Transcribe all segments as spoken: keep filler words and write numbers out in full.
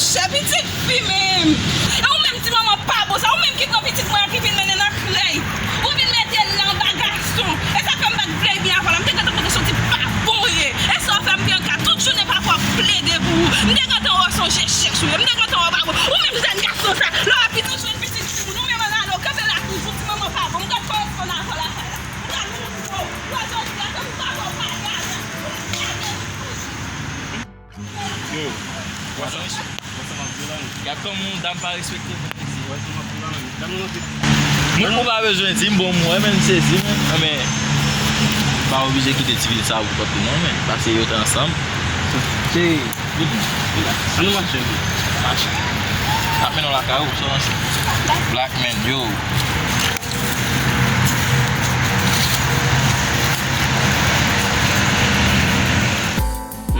Monchè, pitit fi menm. E ou menm ti manman pa bon sa, ou menm ki pran pitit mwen an ki vin mennen nan klèy. Ou vin mete l la anba gason. E sa fè m pa t vle byen avè w la. M te gentan konnen se yon tip pa bon ou ye. E sa w fè m, Bianca, tout jounen papa w ap plede pou ou. M te gentan wè w se yon je chèch ou ye. M te gentan wè w pa bon. Ou menm jèn gason sa, lè w ap vin ou jwenn pitit fi moun, ou menm ann ale w kanpe la toujou, ti manman pa bon. M pral koresponn avè w lakay la. M pral montre w. Wè jodi a, ke m pa fè w pa gade. Ou gade toujou. Yo, wè sa, wè sa m ap di w la, menm. Gad kòman yon dam pa respekte moun isi. Wè sa m ap di w la, menm. Dam nan te... Moun ou pa bezwen di m, bon, mwen menm sezi, menm. Anben, m pa oblije kite ti vil sa a pou kont li, non, men. Paske yo te ansanm. Se... Vini, vini. Ann nou mache, vini. Mache. Ap mennen w lakay ou, sou mache. Black man, yo.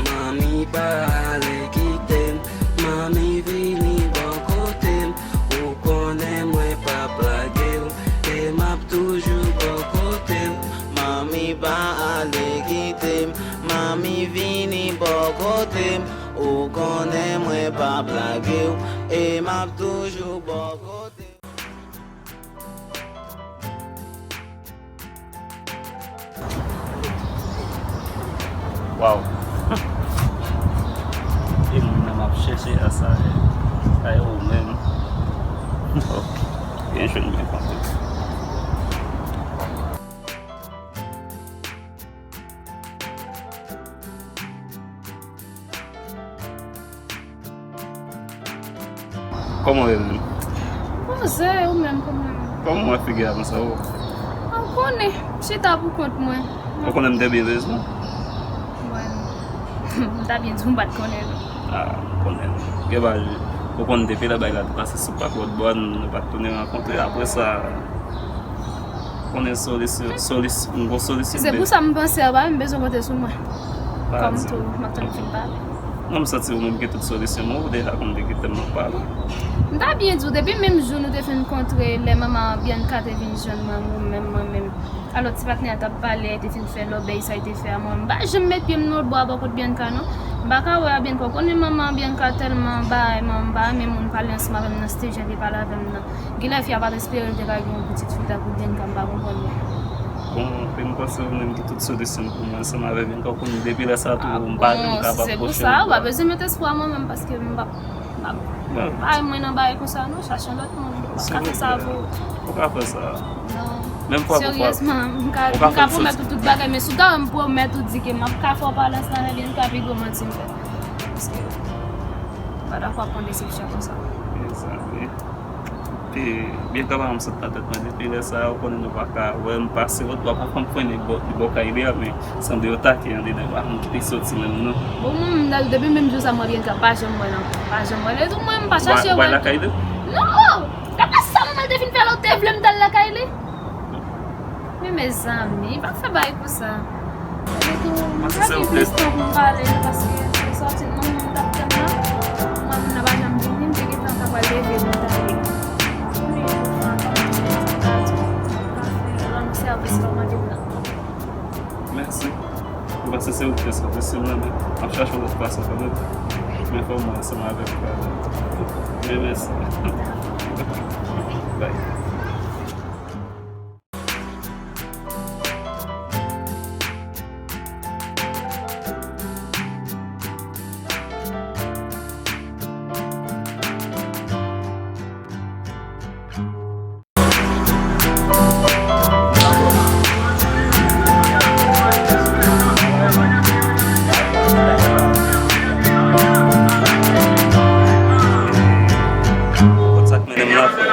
Manmi pa ale kite m, manmi vini bò kote m, ou konnen mwen p ap lage w, e m ap toujou bò kote m. Manmi pa ale kite m, manmi vini bò kote m, ou konnen mwen p ap lage w, e m ap toujou bò kote w. Waw. E moun nan m ap chèche a sa ye. Sa e ou menm. Ok. Byen jwenn, byen kontan. Kòman w ye menm? Bon, se ou menm, kòman w ye? Kòman w wè figi a konsa, o? Ou konnen, m chita pou kont mwen. Ou konnen m te byen bezwen? Mwen, m ta byen di w m pa t konnen, non. A, m konnen. Gen bagay, ou konn depi lè bagay la te pase sou pak lòt bò a, nou pa t tounen rankontre. Apre sa, konnen solisyon, solisyon, m gon solisyon. Se pou sa m panse a, ba, m bezwen konte sou mwen. Kòm tou, m ap tann fin pale. Non, m santi ou menm gen tout solisyon, mwen, ou deja konn de ki tèm m ap pale. M ta byen di w, depi menm jou nou te fin kontre, lè manman Bianca te vin jwenn mwen, ou menm, mwen menm. Alò, ti patnè a t ap pale, te fin fè lòbèy sa li te fè a mwen. M pa janm met pye m nan lòt bò a bò kot Bianca, non. M pa ka wè a Bianca. Ou konnen manman Bianca tèlman bay, manman m pa renmen moun pale ansanm avè m nan, se te jan li te pale avè m nan. Genlè fi a pa t espere l te ka gen yon pitit fi tankou Bianca, m pa konprann li. Bon, e m panse ou menm ki tout solisyon pou mwen ansanm avè Bianca, ou konnen depi lè sa a tou, m pa janm ka pa pwoche l. A bon, si se pou sa, ou pa bezwen met espwa mwen menm, paske m p ap, m p ap bay mwen nan bagay konsa non, chache yon lòt moun. M pa ka fè sa avè w. Ou ka fè sa. Non. Menm fwa pou fwa. Seryezman, m ka, m ka pwomèt ou tout bagay, men si w ta wè m pwomèt ou di ke m ap ka fè w pale ansanm avè Bianca, pi gwo manti m fè. Paske m pa dakò ak yon desepsyon konsa. Mezanmi. Te byen ka pa m sot nan tèt mwen depi lè sa a, ou konnen nou pa ka wè m pase lòt bò, pafwa m frennen bò, bò kay li a, men sanble yo take andedan, pa konn ki te soti menm non. Bon, mwen menm, depi menm jou sa, mwen Bianca pa janm wè l ankò. Pa janm wè l. E tou mwen, m pa chache wè l. Ou al lakay li? Non! Daprè sa manman l te fin fè la, ou te vle m t al lakay li? Men mezanmi, pa fè bagay konsa. Epi tou, m ta gen plis tan pou m pale, paske se sòti nan moun t ap tann la. Mwen, moun nan pa janm vini, m te gentan ta pral leve pou m t ale. Kounye a, m ap tann, m ta di, m ta fè rann ou sèvis lè w mande m nan. Mèsi. M panse se ou ki te sòti sou mwen, men m ap chache yon lòt fason kanmenm. Men fò mwen ansanm avèk ou. Men mèsi. Bye. Kot sa k mennen m la, frè?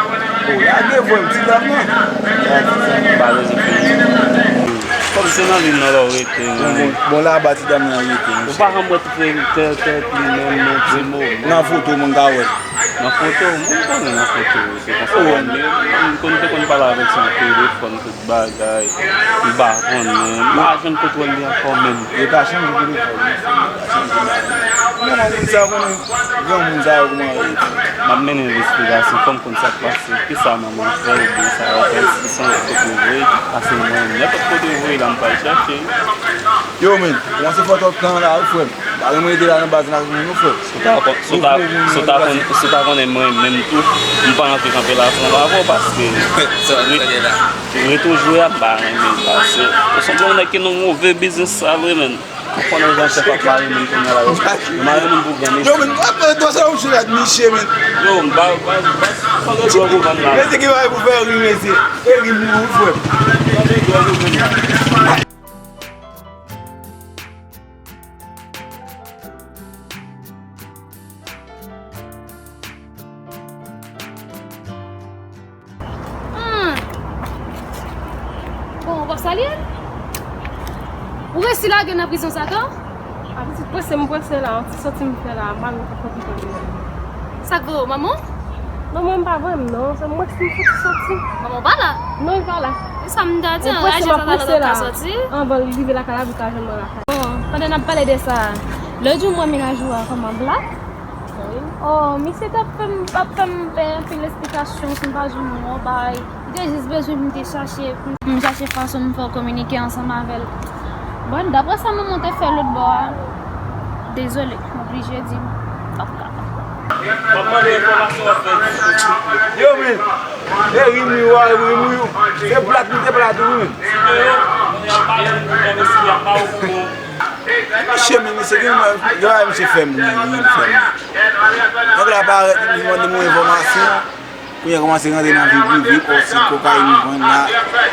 O, lage vwèl, ti dam nan. Pa bezwen fè. Kòm se nan vil nan la w rete, wi. Bon, bon, bon, laba ti dam nan rete, monchè. Ou pa janm wè tèt, tèt, tèt li menm nan ti moman. Nan foto, moun ka wè. Nan foto, moun konnen nan foto, wi, se konsa. O. M konn, te konn pale avèk sou telefòn, tout bagay. M pa konnen. M pa jwenn kote w li ankò menm. Yo ka chanje telefòn, wi. Yo ka chanje bagay. Manman moun sa yo konnen. Granmoun sa yo kòman yo ye? M ap mennen envestigasyon, fò m konn sa k pase. Kisa manman fè oubyen sa yo fè, si se yon lòt kote yo voye, pase mwen, nenpòt kote yo voye la, m pral chèche. Yo, men, kòmanse fè twòp tan la, wi, frè m. Pa gen mwen rete la nan baz la, non, frè m. Si w ta kon-, si w ta, si w ta kon-, si w ta konnen mwen menm tou, m pa antre kanpe la ansanm avè w, paske re-, reto jwe a, m pa renmen l pase. Ou sanble yon nèg ki nan move biznis sa vre, men. Ou konnen jan chèf ap mare moun kounye a la, yo. Yo mare moun pou grann. Yo, men, apre dwa sa, ou chou la, Miche, men. Yo, m pa, pa, pa, sanble dwòg ou vann la. Mesye ki bay pou fè ri, mesye. E ri pou ou, frè m. Sanble dwòg ou vann la. Hmm. Bon, w ap salye l? Ou resi lage nan prizon sa tou? A pitit prese m prese la, yon ti sòti m fè la, m pa menm ka pwofite de li. Sa k voye w, manman w? Non, mwen m pa voye m non, se mwen ki fouti sòti. Manman w pa la? Non, li pa la. E sa m ta di, an raje sa talè w ka sòti. Anvan li rive lakay la, pou l ka jwenn mwen lakay. Bon, pandan n ap pale de sa, lòt jou m wè mennaj ou a kòman black. Oh, misye t ap fè m, ap fè m bay anpil esplikasyon sou m pa jwenn yon bagay. Li te jis bezwen pou m te chache, pou m chache fason m fè w kominike ansanm avè l. Bon, daprè sa manman w te fè lòt bò a, dezole, m oblije di m p ap kapab. M ap mande enfòmasyon w ap fè. Yo, men, e ri m wi, w a ri m wi. Se plat m te plat wi, men. Mesye, men, mesye, gen yon bagay misye fè m, wi, wi, li fè m. Nèg la parèt, li mande m yon enfòmasyon. Kounye a kòmanse rantre nan vi prive, pòs kokayin li vann la.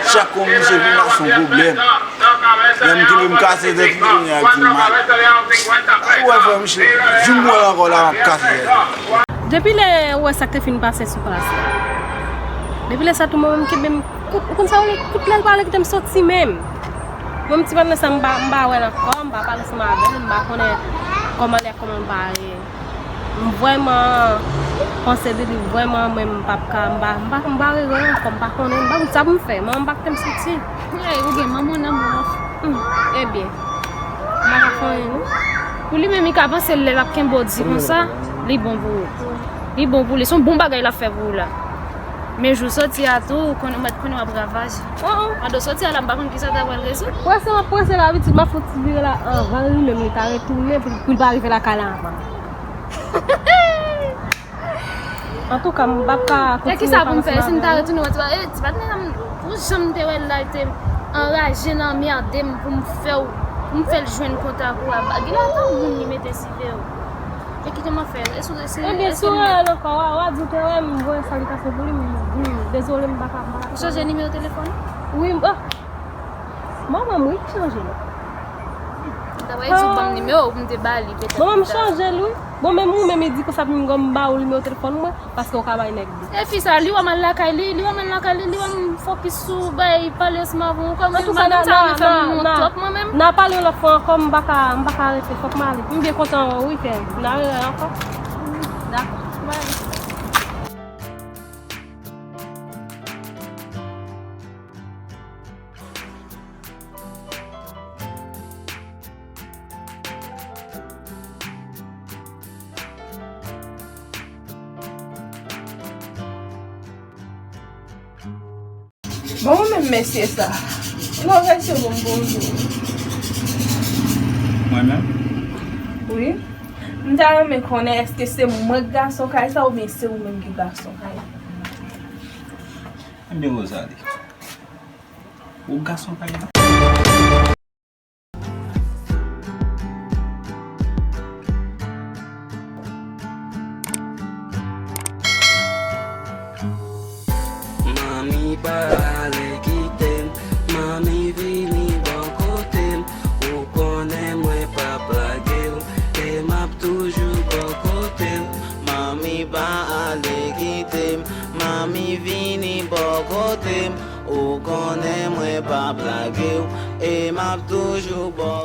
Chak kou misye vin la, se yon pwoblèm. Lè m kenbe m kase tèt li, kounye a l di m mal. Ou wè, frè, misye, jou m wè l ankò la, m ap kase tèt li. Depi lè ou wè sa k te fin pase sou plas la. Depi lè sa tou, mwen menm kenbe m, ou konn sa w rele, kout lè l pale kite m sòti menm. Mwen, m ti patnè sa, m pa, m pa wè l ankò, m pa pale ansanm avè l, m pa konnen kòman l ye, kòman l pare. M vrèman panse de li, vrèman, mwen, m p ap ka, m pa, m pa, m pa rele l ankò, m pa konnen, m pa konn sa pou m fè, manman m pa kite m sòti. Hey, ou gen manman w nan men w. Hmm, ebyen, m pa ka fè anyen, non. Pou li menm, li ka panse lè l ap kenbe w di konsa, li bon pou ou. Li bon pou li, se yon bon bagay l ap fè pou ou la. Men jou w sòti a tou, ou konnen, ou mèt konnen w ap ravaje. Pandan w sòti a la, m pa konn kisa w ta pral rezoud. Prese, m ap prese la, pitit, m ap fè yon ti vire la anvan li menm li ta retounen pou, pou l pa rive lakay la anvan. Antouka, m p ap ka kontinye pale ansanm avè w. E kisa pou m fè? Si m ta retounen, w a di, "E, ti patnè, m, pou jan m te wè l la, li te anraje nan anmède m pou m fè w, pou m fè l jwenn kontak ou a." Ba, gen lontan moun li mete siveye w. E kite m ap fè. E sou, e sou, e sou reyèl ankò, w a, w a di w te wè m voye salitasyon pou li, m, m, dezole, m pa ka, m pa ka. Ou chanje nimewo telefòn ou? Wi, m, ah. Manman m, wi, ki chanje l. M ta pral di w ban m nimewo ou pou m te ba li, petèt. Manman m chanje l, wi. Bon, menm ou menm, li di konsa pou m, m ba ou nimewo telefòn mwen, paske w ka bay nèg li. E fi sa, li wè m al lakay li, li wè m al lakay li, li wè m fokis sou bay pale ansanm avè w ankò, men madanm sa vin fè m wont twòp mwen menm. N a pale yon lòt fwa ankò, m pa ka, m pa ka rete, fòk m ale. M byen kontan wè w wi, kè m. N a rewè ankò. Dakò. Bye. Bon, ou menm mesye sa, ou pa resevwa m bonjou. Mwen menm? Wi. M ta renmen konnen èske se mwen k gason kay sa oubyen se ou menm ki gason kay la? Ebyen, Rosalie, ou gason kay la? Manmi pa ale kite m, manmi vini bò kote m, ou konnen mwen p ap lage w, e m ap toujou bò kote m. Manmi pa ale kite m, manmi vini bò kote m, ou konnen mwen p ap lage w, e m ap toujou bò